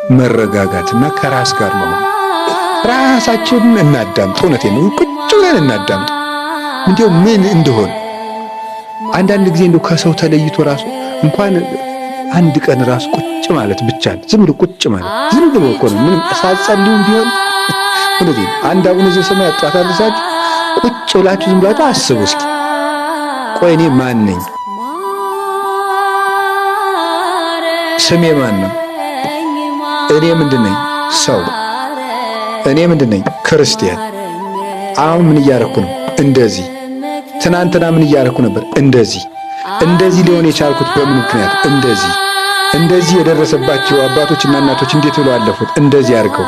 መረጋጋትና ከራስ ጋር መሆን። ራሳችንን እናዳምጥ። እውነቴን ነው። ቁጭ ብለን እናዳምጥ። እንዲያው ምን እንደሆን አንዳንድ ጊዜ እንደው ከሰው ተለይቶ ራሱ እንኳን አንድ ቀን ራሱ ቁጭ ማለት ብቻ፣ ዝም ብሎ ቁጭ ማለት፣ ዝም ብሎ እኮ ነው። ምንም ሳትጸልዩም ቢሆን፣ እውነቴን፣ አንድ አቡነ ዘበሰማያት ጧት አድርሳችሁ ቁጭ ብላችሁ ዝም ብላችሁ አስቡ እስኪ። ቆይ፣ እኔ ማን ነኝ? ስሜ ማን ነው? እኔ ምንድን ነኝ? ሰው። እኔ ምንድን ነኝ? ክርስቲያን። አሁን ምን እያረኩ ነው? እንደዚህ። ትናንትና ምን እያረኩ ነበር? እንደዚህ። እንደዚህ ሊሆን የቻልኩት በምን ምክንያት? እንደዚህ። እንደዚህ የደረሰባቸው አባቶችና እናቶች እንዴት ብለው አለፉት? እንደዚህ አድርገው።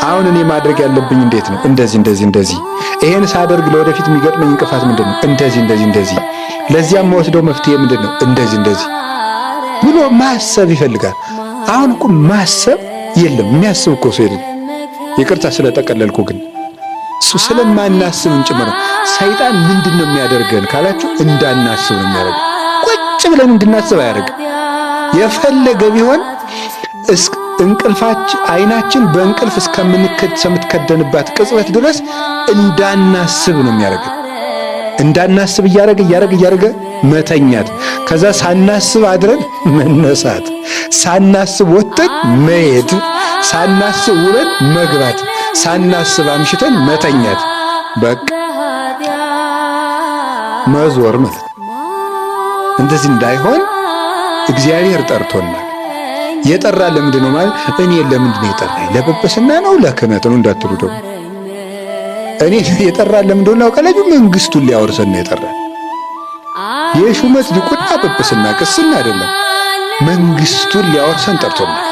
አሁን እኔ ማድረግ ያለብኝ እንዴት ነው? እንደዚህ፣ እንደዚህ፣ እንደዚህ። ይሄን ሳደርግ ለወደፊት የሚገጥመኝ እንቅፋት ምንድን ነው? እንደዚህ፣ እንደዚህ፣ እንደዚህ። ለዚያም የምወስደው መፍትሄ ምንድን ነው? እንደዚህ፣ እንደዚህ ብሎ ማሰብ ይፈልጋል። አሁን እኮ ማሰብ የለም። የሚያስብ እኮ ሰው የለም። ይቅርታ ስለጠቀለልኩ፣ ግን እሱ ስለማናስብም ጭምር ነው። ሰይጣን ምንድን ነው የሚያደርገን ካላችሁ፣ እንዳናስብ ነው የሚያደርገን። ቁጭ ብለን እንድናስብ አያደርግም። የፈለገ ቢሆን እንቅልፋችን፣ አይናችን በእንቅልፍ እስከምትከደንባት ቅጽበት ድረስ እንዳናስብ ነው የሚያደርገን። እንዳናስብ እያደረገ እያደረገ እያደረገ መተኛት፣ ከዛ ሳናስብ አድረን መነሳት፣ ሳናስብ ወጥተን መሄድ፣ ሳናስብ ውለን መግባት፣ ሳናስብ አምሽተን መተኛት፣ በቃ መዞር ማለት። እንደዚህ እንዳይሆን እግዚአብሔር ጠርቶናል። የጠራ ለምንድን ነው ማለት፣ እኔ ለምንድን ነው የጠራኝ? ለጵጵስና ነው፣ ለክህነት ነው እንዳትሉ ደግሞ፣ እኔ የጠራ ለምን እንደሆነ አውቃላችሁ? መንግስቱን ሊያወርሰን ነው የጠራ። የሹመት ዲቁና፣ ጵጵስና፣ ቅስና አይደለም። መንግስቱን ሊያወርሰን ጠርቶናል።